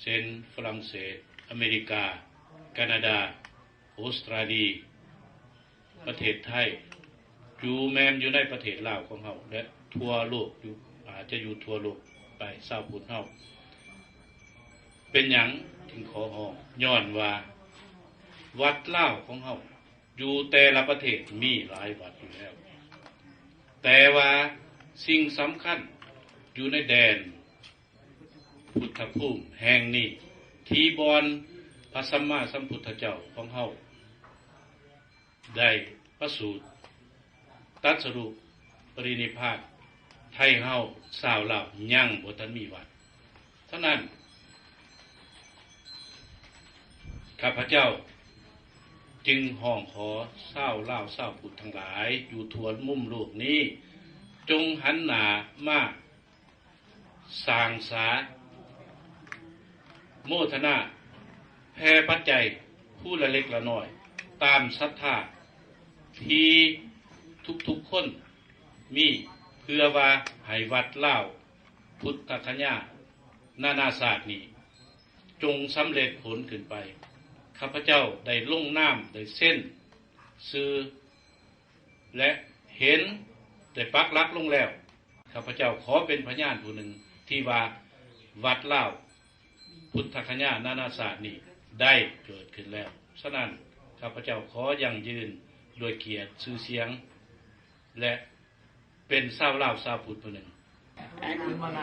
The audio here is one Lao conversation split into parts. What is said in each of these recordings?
ເຊັ່ນ ຝຣັ່ງເສດ, ອາເມລິກາ, ການາດາ, ອົດສະຕຣາລີ, ປະເທດໄທ, ຢູ່ ແມ່ນຢູ່ໃນປະເທດລາວຂອງເຮົາ ແລະ ທົ່ວໂລກຢູ່, ອາດຈະຢູ່ທົ່ວໂລກໄປ ຊາວພຸດເຮົາ. ເປັນຫຍັງຈຶ່ງຂໍຮ້ອງ? ຍ້ອນວ່າວັດລາວຂອງເຮົາຢູ່ແຕ່ລະປະເທດມີຫຼາຍວັດຢູ່ແລ້ວ, ແຕ່ວ່າສິ່ງສຳຄັນຢູ່ໃນແດນ ພຸດທະພູມແຫ່ງນີ້ ທີ່ບ່ອນພະສຳມາສຳພຸດທະເຈົ້າຂອງເຮົາໄດ້ປະສູດຕັດສະຮູ້ປະລິນິບພານ ໄທເຮົາຊາວລາວຍັງບໍ່ທັນມີວັດ. ສະນັ້ນ ຂ້າພະເຈົ້າຈຶ່ງຮ້ອງຂໍຊາວລາວຊາວພຸດທັງຫຼາຍຢູ່ທົ່ວມຸມໂລກນີ້ ຈົ່ງຫັນໜ້າມາ ສ້າງສາໂມທະນາແຜ່ປັດໄຈຜູ້ລະເລັກລະນ້ອຍ ຕາມສັດທາທີ່ທຸກໆຄົນມີ ເພື່ອວ່າໃຫ້ວັດລາວພຸດທະຄະຍານານາຊາດນີ້ ຈົ່ງສຳເລັດຜົນຂຶ້ນໄປ. ຂ້າພະເຈົ້າໄດ້ລົງນາມ ໄດ້ເຊັນຊື່ ແລະ ເຫັນໄດ້ປັກຫຼັກລົງແລ້ວ. ຂ້າພະເຈົ້າຂໍເປັນພະຍານຜູ້ໜຶ່ງທີ່ວ່າວັດລາວພຸດທະຄະຍານານາຊາດນີ້ໄດ້ເກີດຂຶ້ນແລ້ວ. ສະນັ້ນ ຂ້າພະເຈົ້າຂໍຢັ້ງຢືນດ້ວຍກຽດຊື່ສຽງ ແລະ ເປັນຊາວລາວຊາວພຸດຜູ້ໜຶ່ງ. ອັນ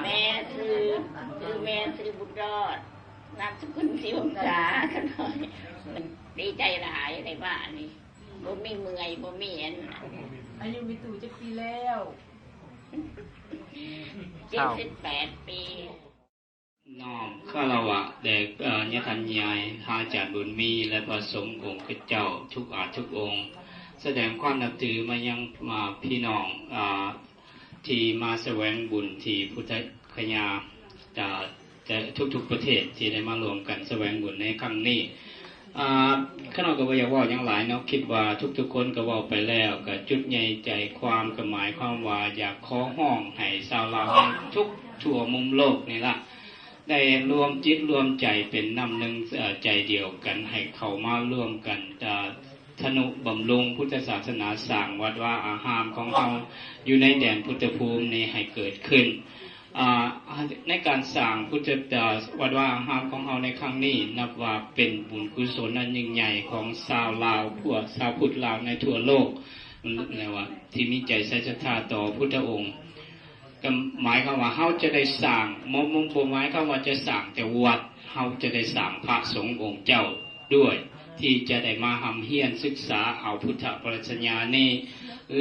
ແມ່ຊື່ ຊື່ແມ່ຊື່ບຸນລອດ ນາມສະກຸນສີວົງສາ. ຂ້ານ້ອຍດີໃຈຫຼາຍໃນບ້ານນີ້ ບໍ່ມີເມື່ອຍ ບໍ່ມີອັນ ອາຍຸແມ່ຕູ້ຈັກປີແລ້ວ? ເຈັດສິບແປດປີ. ນ້ອມຄາລະວະແດ່ ເອີ ຍາທ່ານຍາຍ ພະອາຈານບຸນມີ ແລະ ພະສົງອົງຄະເຈົ້າທຸກອາດທຸກອົງ, ສະແດງຄວາມນັບຖືມາຍັງ ອາ ພີ່ນ້ອງ ອາ ທີ່ມາສະແຫວງບຸນທີ່ພຸດທະຄະຍາ ຈາກ ຈາກທຸກໆປະເທດທີ່ໄດ້ມາຮ່ວມກັນສະແຫວງບຸນໃນຄັ້ງນີ້. ອາ ຂ້ານ້ອຍກໍບໍ່ຢາກເວົ້າຫຍັງຫຼາຍເນາະ, ຄິດວ່າທຸກໆຄົນກໍເວົ້າໄປແລ້ວ, ກໍຈຸດໃຫຍ່ໃຈຄວາມກໍໝາຍຄວາມວ່າຢາກຂໍຮ້ອງໃຫ້ຊາວລາວໃນທຸກທົ່ວມຸມໂລກນີ້ລະ ໄດ້ລວມຈິດລວມໃຈເປັນນ້ຳໜຶ່ງ ເອີ ໃຈດຽວກັນ ໃຫ້ເຂົ້າມາລວມກັນ ອາ ທະນຸບຳລຸງພຸດທະສາສະໜາ, ສ້າງວັດວາອາຮາມຂອງເຮົາຢູ່ໃນແດນພຸດທະພູມນີ້ໃຫ້ເກີດຂຶ້ນ. ອາ ໃນການສ້າງພຸດທະ ອາ ວັດວາອາຮາມຂອງເຮົາໃນຄັ້ງນີ້ ນັບວ່າເປັນບຸນກຸສົນອັນຍິ່ງໃຫຍ່ຂອງຊາວລາວ ພວກຊາວພຸດລາວໃນທົ່ວໂລກ ແລະ ວ່າທີ່ມີໃຈໃສສັດທາຕໍ່ພຸດທະອົງ. ກໍໝາຍຄວາມວ່າເຮົາຈະໄດ້ສ້າງ ບໍ່ ບໍ່ ບໍ່ໝາຍຄວາມວ່າຈະສ້າງແຕ່ວັດ, ເຮົາຈະໄດ້ສ້າງພະສົງອົງເຈົ້າດ້ວຍ ທີ່ຈະໄດ້ມາຮ່ຳຮຽນສຶກສາເອົາພຸດທະປະລັດຊະຍານີ້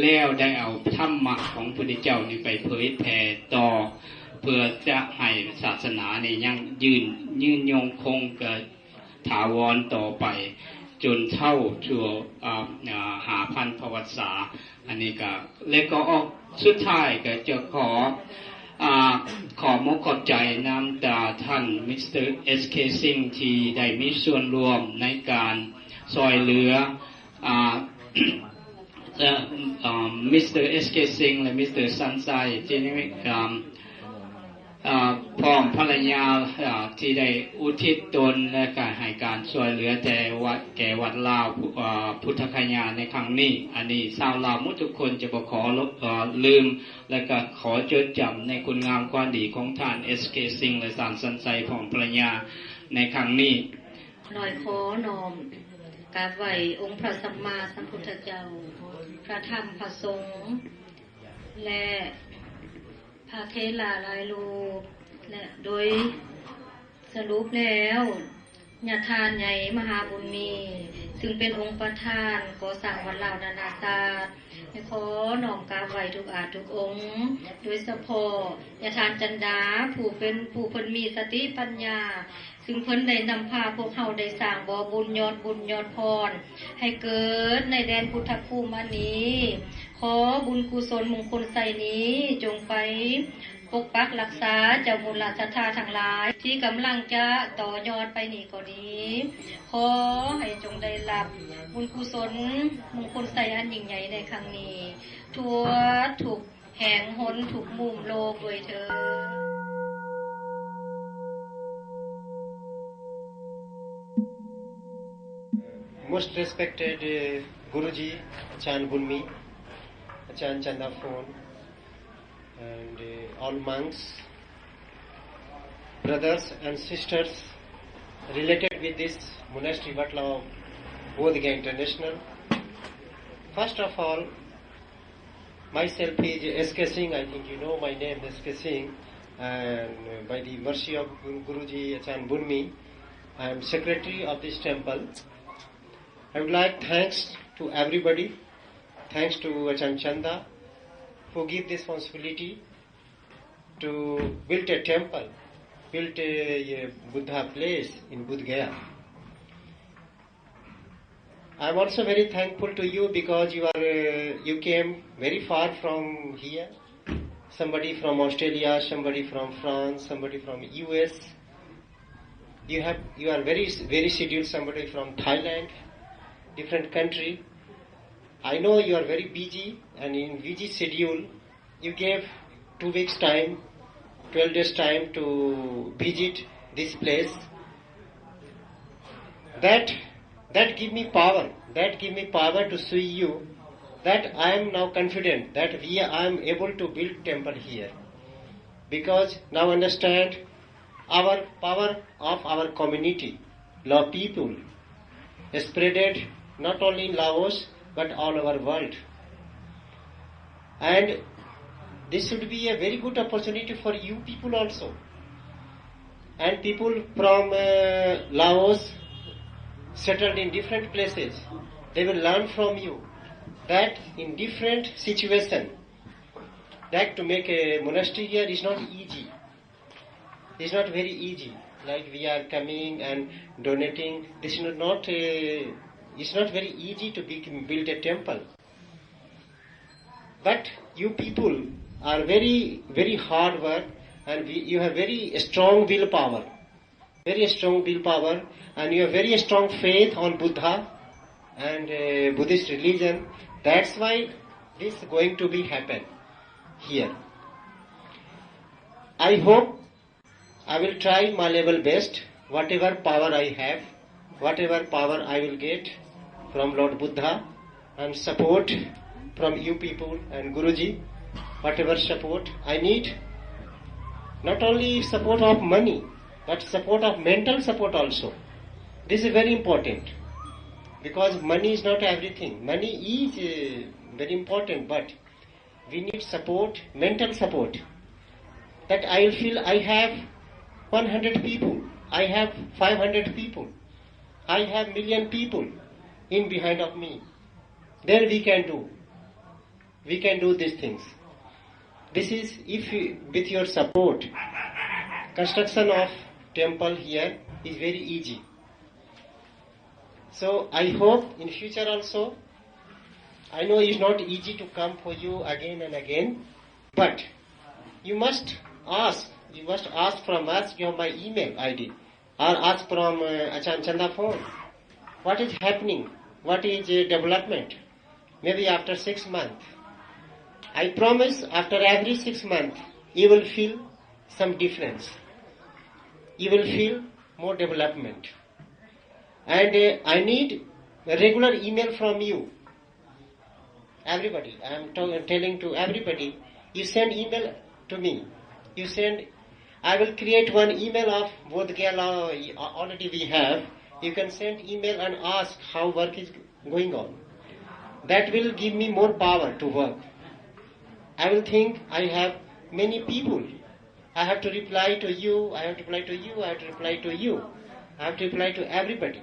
ແລ້ວໄດ້ເອົາທຳມະຂອງພຸດທະເຈົ້ານີ້ໄປເຜີຍແຜ່ຕໍ່ ເພື່ອຈະໃຫ້ສາສະໜານີ້ຍັງຢືນ ຍືນຍົງຄົງ ກະ ຖາວອນຕໍ່ໄປຈົນເທົ່າຊົ່ວ ອາ ອາ ຫ້າພັນປະຫວັດສາ. ອັນນີ້ກະ ແລະກໍອອກ ສຸດທ້າຍກໍຈະຂໍ ອາ ຂອບອົກຂອບໃຈນຳ ອາ ທ່ານ ມິສເຕີ ເອສ ເຄ ຊິງ ທີ່ໄດ້ມີສ່ວນຮ່ວມໃນການຊ່ອຍເຫຼືອ ອາ ເອີ ອາ ມິສເຕີ ເອສ ເຄ ຊິງ ແລະ ມິສເຕີ ຊັນໄຊ ທີ່ໄດ້ມີ ອາ ອາ ພ້ອມພັນລະຍາ ອາ ທີ່ໄດ້ອຸທິດຕົນ ແລະ ກະໃຫ້ການຊ່ວຍເຫຼືອແຕ່ວັດ ແກ່ວັດລາວ ອາ ພຸດທະຄະຍາໃນຄັ້ງນີ້. ອັນນີ້ຊາວລາວໝົດທຸກຄົນຈະບໍ່ຂໍ ອາ ລືມ ແລະ ກະຂໍຈົດຈຳໃນຄຸນງາມຄວາມດີຂອງທ່ານ ເອສ ເຄ ຊິງ ແລະ ທ່ານ ຊັນໄຊ ພ້ອມພັນລະຍາໃນຄັ້ງນີ້. ນ້ອຍຂໍນ້ອມກາບໄຫວ້ອົງພະສຳມາສຳພຸດທະເຈົ້າ, ພະທຳ, ພະສົງ ແລະ ພະເຖລະຫຼາຍຮູບ ແລະ ໂດຍສະຫຼຸບແລ້ວ ຍາທ່ານໃຫຍ່ມະຫາບຸນມີ ຊຶ່ງເປັນອົງປະທານກໍ່ສ້າງວັດລາວນານາຊາດ ຂໍນ້ອມກາບໄຫວ້ທຸກອາດທຸກອົງ, ໂດຍສະເພາະຍາທ່ານຈັນດາ ຜູ້ເປັນ ຜູ້ເພິ່ນມີສະຕິປັນຍາ ຊຶ່ງເພິ່ນໄດ້ນຳພາພວກເຮົາໄດ້ສ້າງບໍ່ບຸນຍອດບຸນຍອດພອນ ໃຫ້ເກີດໃນແດນພຸດທະພູມອັນນີ້. ຂໍບຸນກຸສົນມຸງຄຸນໄຊນີ້ຈົ່ງໄປປົກປັກລັກສາເຈົ້າບຸນລາຊະສັດທາທັງຫຼາຍ ທີ່ກຳລັງຈະຕໍ່ຍອດໄປນີ້ກໍດີ. ຂໍໃຫ້ຈົ່ງໄດ້ຮັບບຸນກຸສົນມຸງຄຸນໄຊອັນຍິ່ງໃຫຍ່ໃນຄັ້ງນີ້ ທົ່ວທຸກ ແຫ່ງຫົນທຸກມຸມໂລກດ້ວຍເທີ້ນ. Most respected uh, Guruji, Achan Bunmi, Achan Chandaphone, and uh, all monks, brothers and sisters related with this monastery, Vatla of Bodh Gaya International. First of all, myself is S K Singh. I think you know my name, S K Singh. And uh, by the mercy of Gu- Guruji Achan Bunmi, I am secretary of this temple. I would like thanks to everybody, thanks to Achan Chanda, who give this responsibility to build a temple, build a, a Buddha place in Bodh Gaya. I am also very thankful to you because you are uh, you came very far from here. Somebody from Australia, somebody from France, somebody from U S. You have you are very very scheduled. Somebody from Thailand, different country. I know you are very busy, and in busy schedule, you gave two weeks time, twelve days time to visit this place. That that give me power. That give me power to see you. That I am now confident that we I am able to build temple here, because now understand our power of our community, Lao people, spreaded not only in Laos but all over world. And this should be a very good opportunity for you people also. And people from uh, Laos settled in different places, they will learn from you that in different situation, that to make a monastery here is not easy. It's not very easy. Like we are coming and donating, this is not a, it's not very easy to be, build a temple. But you people are very very hard work, and we, you have very strong willpower, very strong willpower, and you have very strong faith on Buddha and uh, Buddhist religion. That's why this is going to be happen here. I hope I will try my level best, whatever power I have, whatever power I will get from Lord Buddha and support from you people and Guruji, whatever support I need, not only support of money, but support of mental support also. This is very important, because money is not everything. Money is uh, very important, but we need support, mental support. That I will feel I have one hundred people, I have five hundred people, I have million people in behind of me. Then we can do, we can do these things. This is if you, with your support, construction of temple here is very easy. So I hope in future also, I know it's not easy to come for you again and again, but you must ask, you must ask from us, you have my email I D, or ask from uh, Achan Chanda phone. What is happening? What is uh, development? Maybe after six months. I promise after every six months, you will feel some difference. You will feel more development. And uh, I need a regular email from you. Everybody, I am t- telling to everybody, you send email to me. You send, I will create one email of Bodh Gaya Lao, uh, already we have. You can send email and ask how work is going on. That will give me more power to work. I will think I have many people. I have to reply to you, I have to reply to you, I have to reply to you. I have to reply to everybody.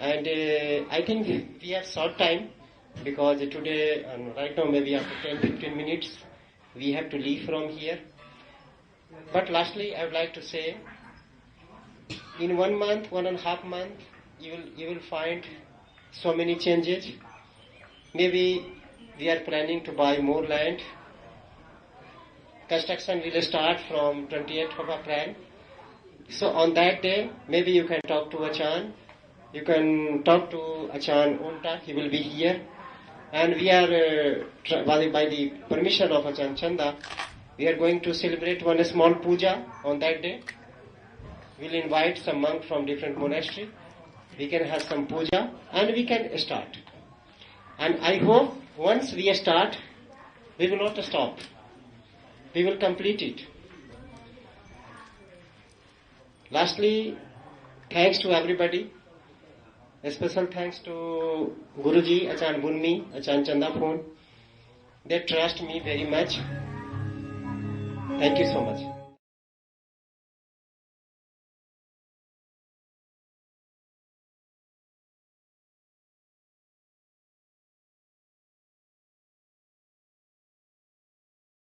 And uh, I think we have short time, because today and right now maybe after ten fifteen minutes we have to leave from here. But lastly, I would like to say, in one month, one and a half month, you will you will find so many changes. Maybe we are planning to buy more land. Construction will start from twenty-eighth of April. So on that day, maybe you can talk to Achan. You can talk to Achan Unta. He will be here. And we are, uh, tr- by, the, by the permission of Achan Chanda, we are going to celebrate one small puja on that day. We'll invite some monk from different monastery. We can have some puja and we can start. And I hope once we start, we will not stop. We will complete it. Lastly, thanks to everybody. A special thanks to Guruji, Achan Bunmi, Achan Chandaphone. They trust me very much. Thank you so much.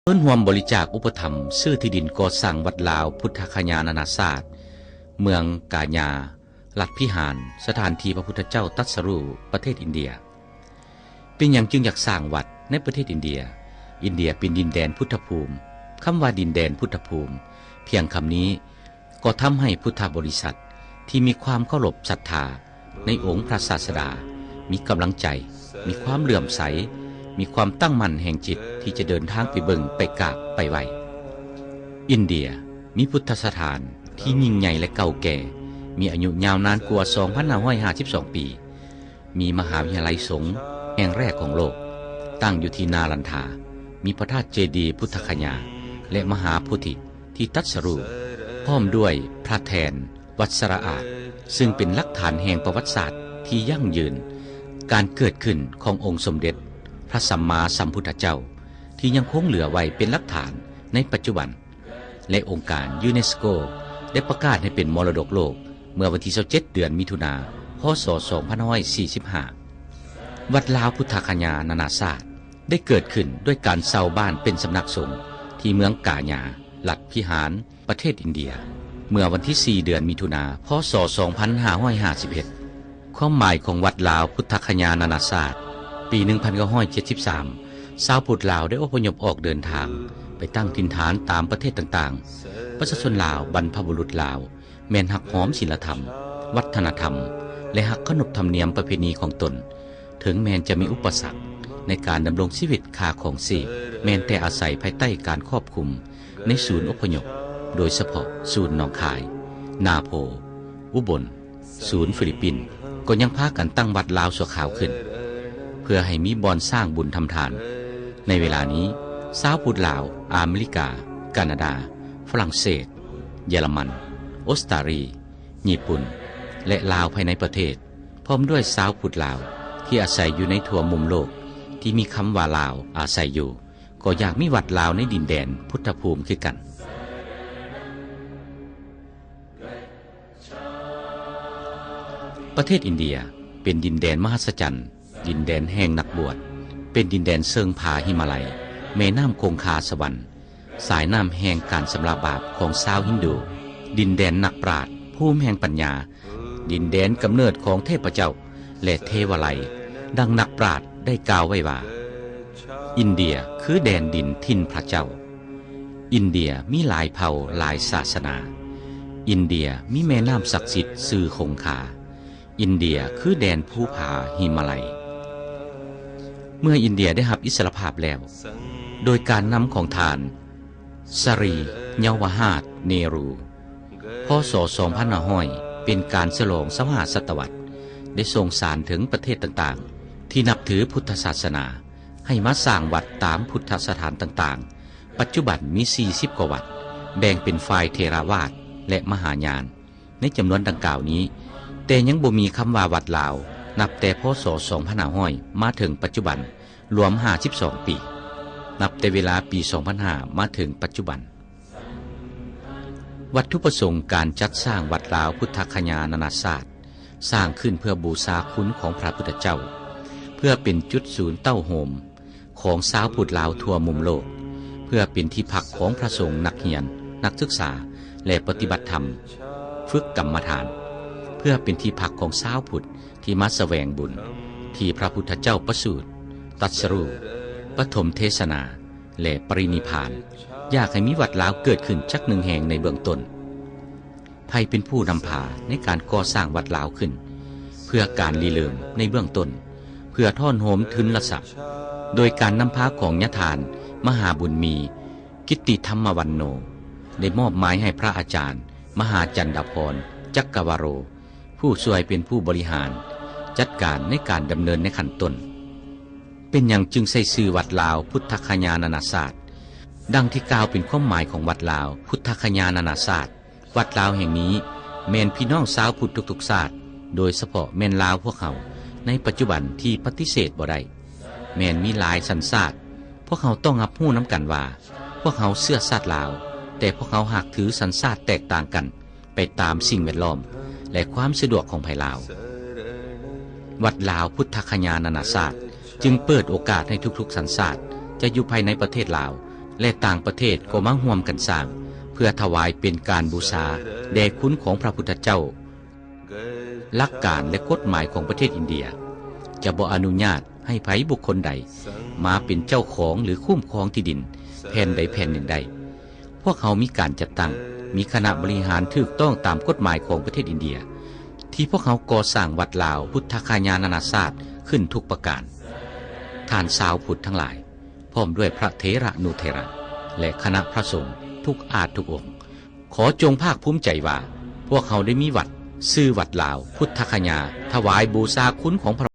ເພິ່ນຮ່ວມບໍລິຈາກອຸປະຖຳຊື້ທີ່ດິນກໍ່ສ້າງວັດລາວພຸດທະຄະຍານານາຊາດ ເມືອງກາຍາ ລັດພິຫານ ສະຖານທີ່ພະພຸດທະເຈົ້າຕັດສະຮູ້ ປະເທດອິນເດຍ. ເປັນຫຍັງຈຶ່ງຢາກສ້າງວັດໃນປະເທດອິນເດຍ? ອິນເດຍເປັນດິນແດນພຸດທະພູມ. ຄຳວ່າດິນແດນພຸດທະພູມ ພຽງຄຳນີ້ກໍທຳໃຫ້ພຸດທະບໍລິສັດທີ່ມີຄວາມເຄົາລົບສັດທາໃນອົງພະສາສະດາ ມີກຳລັງໃຈ, ມີຄວາມເຫຼື້ອມໃສ, ມີຄວາມຕັ້ງໝັ້ນແຫ່ງຈິດທີ່ຈະເດີນທາງໄປເບິ່ງ, ໄປກາບ, ໄປໄຫວ້. ອິນເດຍມີພຸດທະສະຖານທີ່ຍິ່ງໃຫຍ່ ແລະ ເກົ່າແກ່, ມີອາຍຸຍາວນານກວ່າສອງພັນຫ້າຮ້ອຍຫ້າສິບສອງປີ. ມີມະຫາວິທະຍາໄລສົງແຫ່ງແລກຂອງໂລກ ຕັ້ງຢູ່ທີ່ນາລັນທາ, ມີພະທາດເຈດີພຸດທະຄະຍາ ແລະ ມະຫາໂພທິທີ່ຕັດສະຮູ້, ພ້ອມດ້ວຍພະແທ່ນວັດສະລະອາດ ຊຶ່ງເປັນຫຼັກຖານແຫ່ງປະຫວັດສາດທີ່ຢັ້ງຢືນ, ການເກີດຂຶ້ນຂອງອົງສົມເດັດພະສຳມາສຳພຸດທະເຈົ້າ ທີ່ຍັງຄົງເຫຼືອໄວ້ເປັນຫຼັກຖານໃນປັດຈຸບັນ. ແລະ ອົງການຢູເນສໂກ ໄດ້ປະກາດໃຫ້ເປັນມໍລະດົກໂລກ ເມື່ອວັນທີຊາວເຈັດ ເດືອນມິຖຸນາ ພ.ສ. ສອງພັນຫ້າຮ້ອຍສີ່ສິບຫ້າ. ວັດລາວພຸດທະຄະຍານານາຊາດ ໄດ້ເກີດຂຶ້ນດ້ວຍການເຊົ່າບ້ານເປັນສຳນັກສົງ ທີ່ເມືອງກາຍາ ລັດພິຫານ ປະເທດອິນເດຍ ເມື່ອວັນທີສີ່ ເດືອນມິຖຸນາ ພ.ສ. ສອງພັນຫ້າຮ້ອຍຫ້າສິບເອັດ. ຄວາມໝາຍຂອງວັດລາວພຸດທະຄະຍານານາຊາດ, ປີໜຶ່ງພັນເກົ້າຮ້ອຍເຈັດສິບສາມ ຊາວພຸດລາວໄດ້ອົບພະຍົບອອກເດີນທາງໄປຕັ້ງຖິ່ນຖານຕາມປະເທດຕ່າງໆ. ປະຊາຊົນລາວ, ບັນພະບຸລຸດລາວ ແມ່ນຮັກຫອມສິນລະທຳ, ວັດທະນະທຳ ແລະ ຮັກຂະໜົບທຳນຽມປະເພນີຂອງຕົນ, ເຖິງແມ່ນຈະມີອຸປະສັກໃນການດຳລົງຊີວິດຄ່າຄອງຊີບ ແມ່ນແຕ່ອາໄສພາຍໃຕ້ການຄອບຄຸມໃນສູນອົບພະຍົບ, ໂດຍສະເພາະສູນໜອງຄາຍ, ນາໂພ, ອຸບົນ, ສູນຟີລິບປິນ ກໍຍັງພາກັນຕັ້ງວັດລາວຊົ່ວຄາວຂຶ້ນ ເພື່ອໃຫ້ມີບ່ອນສ້າງບຸນທຳທານ. ໃນເວລານີ້ ຊາວພຸດລາວ ອາເມລິກາ, ການາດາ, ຝຣັ່ງເສດ, ເຢຍລະມັນ, ອົດສະຕາລີ, ຍີ່ປຸ່ນ ແລະ ລາວພາຍໃນປະເທດ ພ້ອມດ້ວຍຊາວພຸດລາວທີ່ອາໄສຢູ່ໃນທົ່ວມຸມໂລກທີ່ມີຄຳວ່າລາວອາໄສຢູ່ ກໍຢາກມີວັດລາວໃນດິນແດນພຸດທະພູມຄືກັນ. ປະເທດອິນເດຍເປັນດິນແດນມະຫັດສະຈັນ, ດິນແດນແຫ່ງນັກບວດ, ເປັນດິນແດນເຊີງຜາຫິມາໄລ, ແມ່ນ້ຳຄົງຄາສະຫວັນ, ສາຍນ້ຳແຫ່ງການຊຳລະບາບຂອງຊາວຮິນດູ, ດິນແດນນັກປາດ, ພູມແຫ່ງປັນຍາ, ດິນແດນກຳເນີດຂອງເທບພະເຈົ້າ ແລະ ເທວະໄລ, ດັ່ງນັກປາດໄດ້ກ່າວໄວ້ວ່າ, ອິນເດຍຄືແດນດິນຖິ່ນພະເຈົ້າ. ອິນເດຍມີຫຼາຍເຜົ່າ, ຫຼາຍສາສະໜາ. ອິນເດຍມີແມ່ນ້ຳສັກສິດຊື່ຄົງຄາ. ອິນເດຍຄືແດນພູຜາຫິມາໄລ. ເມື່ອອິນເດຍໄດ້ຮັບອິດສະຫຼະພາບແລ້ວ, ໂດຍການນຳຂອງທ່ານ ສະຣີ ເຍົາວະຮາດ ເນຣູ ພ.ສ. ສອງພັນຫ້າຮ້ອຍ ເປັນການສະຫຼອງຊາວຫ້າສະຕະວັດ ໄດ້ສົ່ງສານເຖິງປະເທດຕ່າງໆ ທີ່ນັບຖືພຸດທະສາສະໜາ ໃຫ້ມາສ້າງວັດຕາມພຸດທະສະຖານຕ່າງໆ. ປັດຈຸບັນມີສີ່ສິບກວ່າວັດ, ແບ່ງເປັນຝ່າຍເຖລະວາດ ແລະ ມະຫາຍານ. ໃນຈຳນວນດັ່ງກ່າວນີ້, ແຕ່ຍັງບໍ່ມີຄຳວ່າວັດລາວ ນັບແຕ່ ພ.ສ. ສອງພັນຫ້າຮ້ອຍ ມາເຖິງປັດຈຸບັນ ລວມຫ້າສິບສອງປີ, ນັບແຕ່ເວລາປີສອງພັນຫ້າມາເຖິງປັດຈຸບັນ. ວັດຖຸປະສົງການຈັດສ້າງວັດລາວພຸດທະຄະຍານານາຊາດ ສ້າງຂຶ້ນເພື່ອບູຊາຄຸນຂອງພະພຸດທະເຈົ້າ, ເພື່ອເປັນຈຸດສູນເຕົ້າໂຮມຂອງຊາວພຸດລາວທົ່ວມຸມໂລກ, ເພື່ອເປັນທີ່ພັກຂອງພະສົງ, ນັກຮຽນ, ນັກສຶກສາ ແລະ ປະຕິບັດທຳ, ຝຶກກຳມະຖານ, ເພື່ອເປັນທີ່ພັກຂອງຊາວພຸດ ທີ່ມາສະແຫວງບຸນທີ່ພະພຸດທະເຈົ້າປະສູດ, ຕັດສະຮູ້, ປະຖົມເທສະນາ ແລະ ປະລິນິບພານ. ຢາກໃຫ້ມີວັດລາວເກີດຂຶ້ນຈັກໜຶ່ງແຫ່ງໃນເບື້ອງຕົ້ນ. ໃຜເປັນຜູ້ນຳພາໃນການກໍ່ສ້າງວັດລາວຂຶ້ນ ເພື່ອການລິເລີ່ມໃນເບື້ອງຕົ້ນ, ເພື່ອທ້ອນໂຮມທຶນລະຊັບ, ໂດຍການນຳພາຂອງຍາທ່ານມະຫາບຸນມີ ກິດຕິທຳມະວັນໂນ ໄດ້ມອບໝາຍໃຫ້ພະອາຈານມະຫາຈັນດາພອນ ຈັກກະວາໂຣ ຜູ້ຊ່ວຍເປັນຜູ້ບໍລິຫານຈັດການໃນການດຳເນີນໃນຂັ້ນຕົ້ນ. ເປັນຫຍັງຈຶ່ງໃຊ້ຊື່ວັດລາວພຸດທະຄະຍານານາຊາດ? ດັ່ງທີ່ກ່າວເປັນຄວາມໝາຍຂອງວັດລາວພຸດທະຄະຍານານາຊາດ, ວັດລາວແຫ່ງນີ້ແມ່ນພີ່ນ້ອງຊາວພຸດທຸກໆຊາດ, ໂດຍສະເພາະແມ່ນລາວພວກເຮົາໃນປັດຈຸບັນທີ່ປະຕິເສດບໍ່ໄດ້ ແມ່ນມີຫຼາຍສັນຊາດ. ພວກເຮົາຕ້ອງຮັບຮູ້ນຳກັນວ່າ ພວກເຮົາເຊື້ອຊາດລາວ, ແຕ່ພວກເຮົາຫາກຖືສັນຊາດແຕກຕ່າງກັນໄປຕາມສິ່ງແວດລ້ອມ ແລະ ຄວາມສະດວກຂອງໃຜລາວ. ວັດລາວພຸດທະຄະຍານານາຊາດຈຶ່ງເປີດໂອກາດໃຫ້ທຸກໆສັນຊາດ ຈະຢູ່ພາຍໃນປະເທດລາວ ແລະ ຕ່າງປະເທດກໍມາຮ່ວມກັນສ້າງ ເພື່ອຖວາຍເປັນການບູຊາແດ່ຄຸນຂອງພະພຸດທະເຈົ້າ. ຫຼັກການ ແລະ ກົດໝາຍຂອງປະເທດອິນເດຍ ຈະບໍ່ອະນຸຍາດໃຫ້ໃຜບຸກຄົນໃດມາເປັນເຈົ້າຂອງ ຫຼື ຄຸ້ມຄອງທີ່ດິນແຜ່ນໃດແຜ່ນໜຶ່ງໄດ້. ພວກເຮົາມີການຈັດຕັ້ງ, ມີຄະນະບໍລິຫານຖືກຕ້ອງຕາມກົດໝາຍຂອງປະເທດອິນເດຍ ທີ່ພວກເຮົາກໍ່ສ້າງວັດລາວພຸດທະຄະຍານານາຊາດຂຶ້ນທຸກປະການ. ທ່ານຊາວພຸດທັງຫຼາຍ, ພ້ອມດ້ວຍພະເຖລະນຸເຖລະ ແລະ ຄະນະພະສົງທຸກອາດທຸກອົງ, ຂໍຈົ່ງພາກພູມໃຈວ່າ ພວກເຮົາໄດ້ມີວັດ, ຊື່ວັດລາວພຸດທະຄະຍາ, ຖວາຍບູຊາຄຸນຂອງພະ